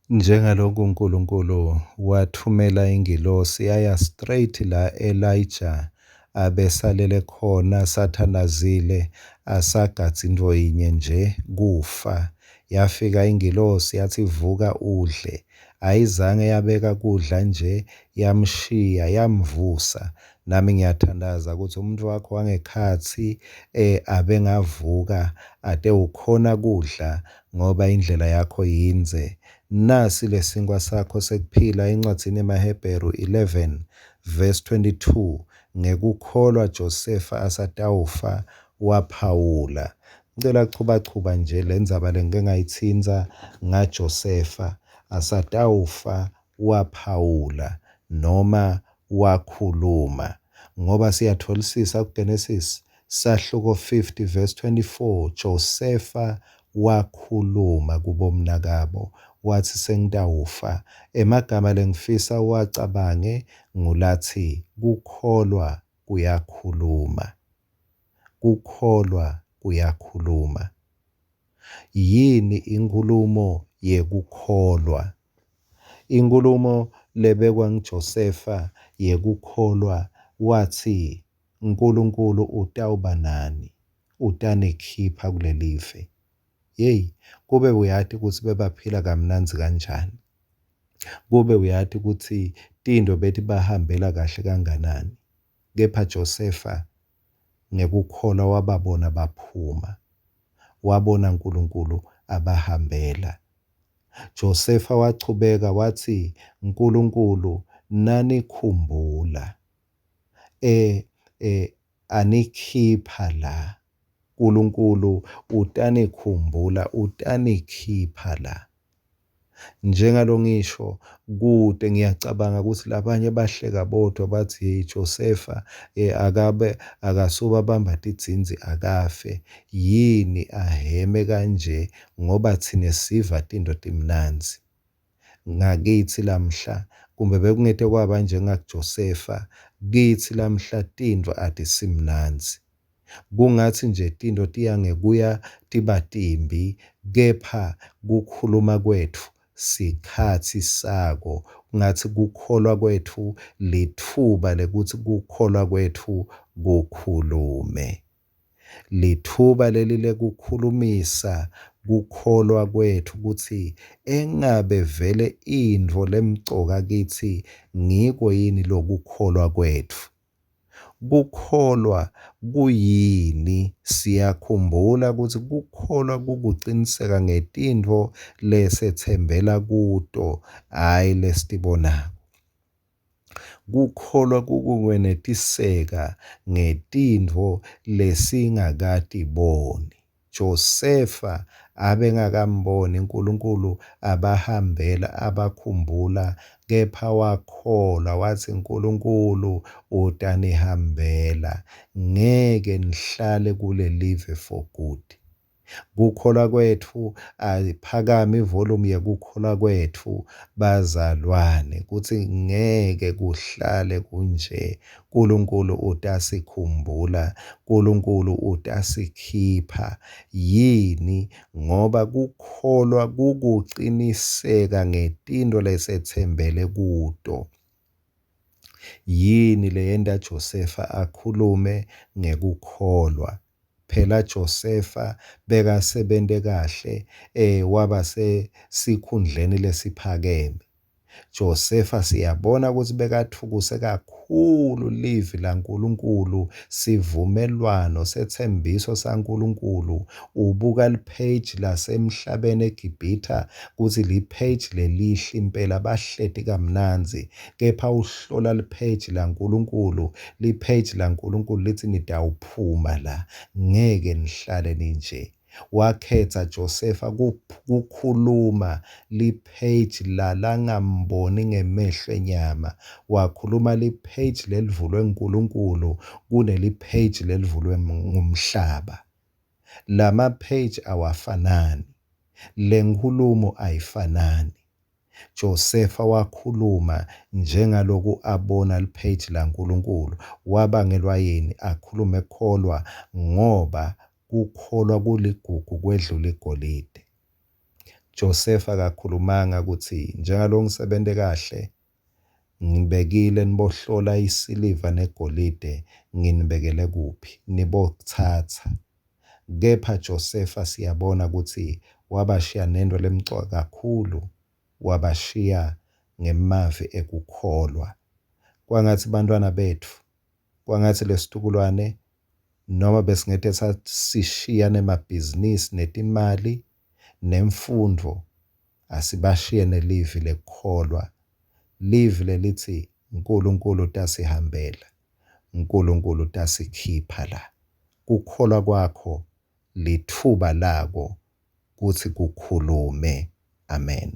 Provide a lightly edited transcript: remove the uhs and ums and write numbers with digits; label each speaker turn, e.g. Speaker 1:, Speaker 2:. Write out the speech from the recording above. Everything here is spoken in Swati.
Speaker 1: Njengaloku Nkulunkulu wathumela ingilosi yaya straight la Elijah abesalele khona asathandazile asagadze intfo yinye nje kufa. Yafika ingilosi yatsi vuka udle. Ayizange yabeka kudla nje yamshiya yamvusa. Nami ngiyathandaza kutsi umuntu wakho wangekhatsi abengavuka atewukhona kudla ngoba indlela yakho yindze. Nasi lesinkwa sakho sekuphila encwadzini yemaHebheru 11 verse 22 ngekukholwa Josefa asatawufa waphawula. Ngicela kuchubachuba nje le ndzaba lengike ngayitsintsa ngaJosefa asatawufa waphawula noma wakhuluma ngoba siyatfolisisa kuGenesis sahluko 50 verse 24 Josefa wakhuluma kubomnakabo watsi sengitawufa. Emagama lengifisa uwacabange ngulathi kukholwa kuyakhuluma. Kukholwa kuyakhuluma. Yini inkhulumo yekukholwa? Inkhulumo lebekwa nguJosefa yekukholwa watsi Nkulunkulu utawuba nani, utanikhipha kulelive. Yeyi, kube uyati kutsi bebaphila kamnandzi kanjani. Kube uyati kutsi tintfo betibahambela kahle kanganani. Kepha Josefa ngekukholwa wababona baphuma. Wabona Nkulunkulu abahambela. Josefa wachubeka watsi, Nkulunkulu nanikhumbula e, e anikhipha la. Nkulunkulu utanikhumbula, utanikhipha la. Njengalo ngisho kute ngiyacabanga ukuthi labanye bahleka bodwa bathi hey Josefa akabe akasuba bamba tidzindzi akafe yini aheme kanje ngoba thine siva tinto timnandzi ngakitsi lamhla kumbe bekungete kwaba njengakuJosefa kitsi lamhla tintfo atisimnandzi. Kungatsi nje tintfo tiya ngekuya tiba timbi, kepha kukhuluma kwetfu sikhatsi sako. Kungatsi kukholwa kwetfu litfuba lekutsi kukholwa kwetfu kukhulume. Litfuba leli lekukhulumisa kukholwa kwetfu kutsi engabe vele intfo lemcoka kitsi ngiko yini lokukholwa kwetfu. Kukholwa kuyini? Siyakhumbula kutsi kukholwa kukuciniseka ngetintfo lesetsembela kuto, hhayi lesitibonako. Kukholwa kukwenetiseka ngetintfo lesingakatiboni. Josefa abengakamboni Nkulunkulu abahambela abakhumbula kepha wakholwa watsi Nkulunkulu utanihambela ngeke nihlale kulelive for good. Kukholwa kwetfu ayiphakame ivolume yekukholwa kwetfu bazalwane kutsi ngeke kuhlale kunje. Nkulunkulu utasikhumbula, Nkulunkulu utasikhipha. Yini? Ngoba kukholwa kukuciniseka ngetintfo lesetsembele kuto. Yini leyenta Josefa akhulume ngekukholwa? Phela Josefa bekasebente kahle waba sesikhundleni lesiphakeme. Josefa siyabona kutsi bekatfukuse kakhulu livi laNkulunkulu, sivumelwano setsembiso saNkulunkulu. Ubuka lipheji lasemhlabeni eGibhithe kutsi lipheji lelihle impela bahleti kamnandzi, kepha uhlola lipheji laNkulunkulu. Lipheji laNkulunkulu litsi nitawuphuma la, ngeke nihlale ninje. Wakhetsa Josefa kukhuluma lipheji lalangamboni ngemehlo enyama. Wakhuluma lipheji lelivulwe nguNkulunkulu kunelipheji lelivulwe ngumhlaba. Lamapheji awafanani, lenkhulumo ayifanani. Josefa wakhuluma njengaloku abona lipheji laNkulunkulu. Wabangelwa yini akhulume kholwa? Ngoba kukholwa kuligugu kwedlula igolide. Josefa akakhulumanga kutsi njengalo ngisebente kahle ngibekile nibohlola isiliva negolide nginibekele kuphi nibokutsatsa. Kepha Josefa siyabona kutsi wabashiya nento lemcoka kakhulu, wabashiya ngemavi ekukholwa. Kwangatsi bantfwana betfu, kwangatsi lesitukulwane noma besingete sasishiya nemabhizinisi netimali nemfundvo, asibashiye nelivi lekukholwa, livi lelitsi uNkulunkulu utasihambela, uNkulunkulu utasikhipha la. Kukholwa kwakho litfuba lako kutsi kukhulume. Amen.